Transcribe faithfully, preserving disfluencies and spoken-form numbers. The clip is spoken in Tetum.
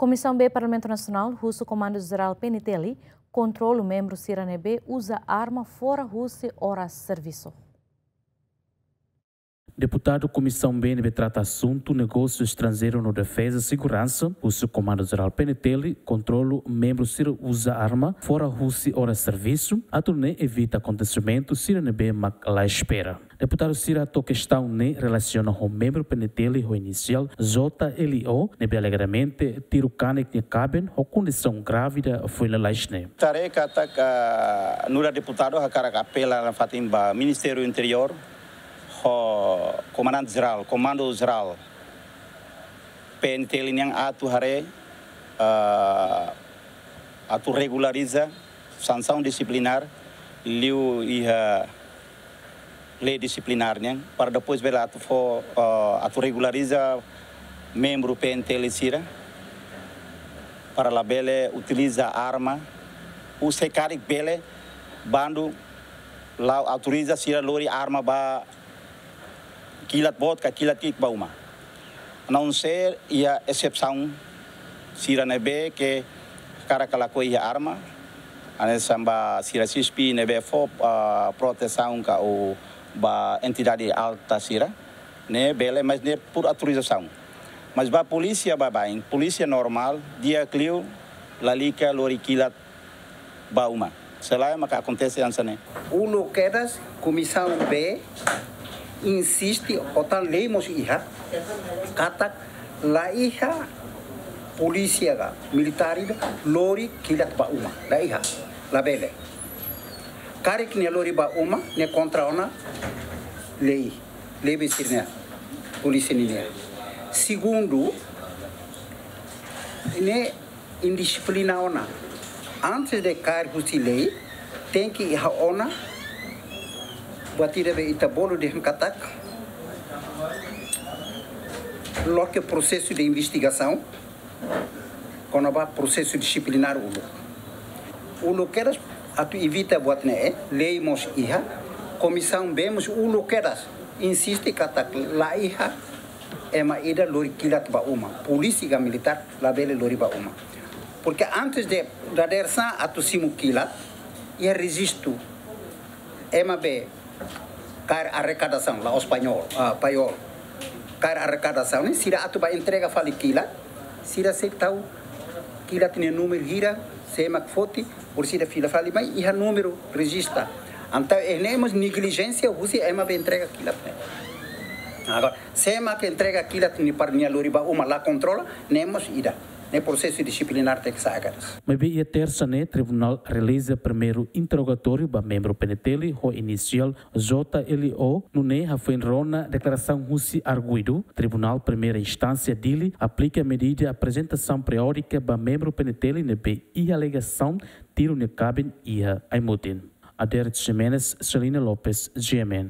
Komisaun B Parlamentu Nasionál husu Komandu Jerál P N T L kontrolu membru sira ne'ebé uza arma fora husi oras servisu. Deputadu Komisaun B ne'ebé trata asuntu negósiu estranjeiru no defeza seguransa husu Komandu Jerál P N T L kontrolu membru sira uza arma fora husi oras servisu, atu nune'e evita akontesimentu sira ne'ebé mak la espera. Deputadu sira toka kestaun ne'e relasiona ho membru P N T L ho inisiál J L O ne'ebé alegadamente tiru kanek nia kaben ho kondisaun grávida foin lalais ne'e. Haree katak nu'udar deputadu hakarak apela nafatin ba Ministériu Interiór ho Komandante Jerál, Komandu Jerál P N T L nian atu haree, ah, atu regulariza sansaun disiplinár liu iha lei disiplinár nian, para depois bele atu fó, ah, atu regulariza membru P N T L sira, para labele utiliza arma, ou se karik bele, bandu la autoriza sira lori arma ba kilat boot ka kilat ki'ik ba uma. A não ser iha exesaun sira ne'ebé ke hakarak ka lakohi iha arma, hanesan ba sira S S P ne'ebé fó, ah, protesaun ka ou ba entidade alta sira, ne'e bele, mas ne'e por autorizasaun. Mas ba polísia baibain, polísia normál, di'ak liu, lalika lori kilat ba uma. Selae maka akontese hanesan ne'e. Uluk kedas Komisaun B insiste, ou tan lei mós iha, katak la iha polísia ka militár ida lori kilat ba uma. La iha, labele. Karik nia lori ba uma, ne'e kontra ona lei, lei besir ne'e, polísia nian. Segundu, ne'e indisiplina ona. Antes de kaer husi lei, tenke iha ona buat ida be ita bolu dehan katak loke prosesu de investigasaun kona-ba prosesu disiplinár uluk. Uluk kedas atu evita buat ne'e, lei mós iha, Komisaun B mós uluk kedas insiste katak la iha ema ida lori kilat ba uma, polísia ka militár labele lori ba uma. Porque antes de dadeer-saan atu simu kilat, iha rejistu ema be kaer arrekadasaun, la'ós paiol, ah, paiol. Kaer arrekadasaun ne'e, sira atu ba entrega fali kilat, sira sei tau kilat nia númeru hira, sé mak foti, por sira fila fali mai, iha númeru rejista. Entaun, eh, ne'e mós neglijénsia husi ema be entrega kilat ne'e. Agora, sé mak entrega kilat ne'e para nia lori ba uma la kontrola, ne'e mós ida. Ne'e prosesu disiplinár tenke sa'e kedas. Maibé iha tersa ne'e, tribunál realiza primeiru interrogatóriu ba membru P N T L ho inisiál J L O, nune'e hafoin rona deklarasaun husi arguidu, Tribunál Primeira Instánsia Dili aplika medida aprezentasaun periódika ba membru P N T L ne'ebé iha alegasaun tiru nia kaben iha ai-mutin. Ader Ximenes, Celina Lopes, G M N.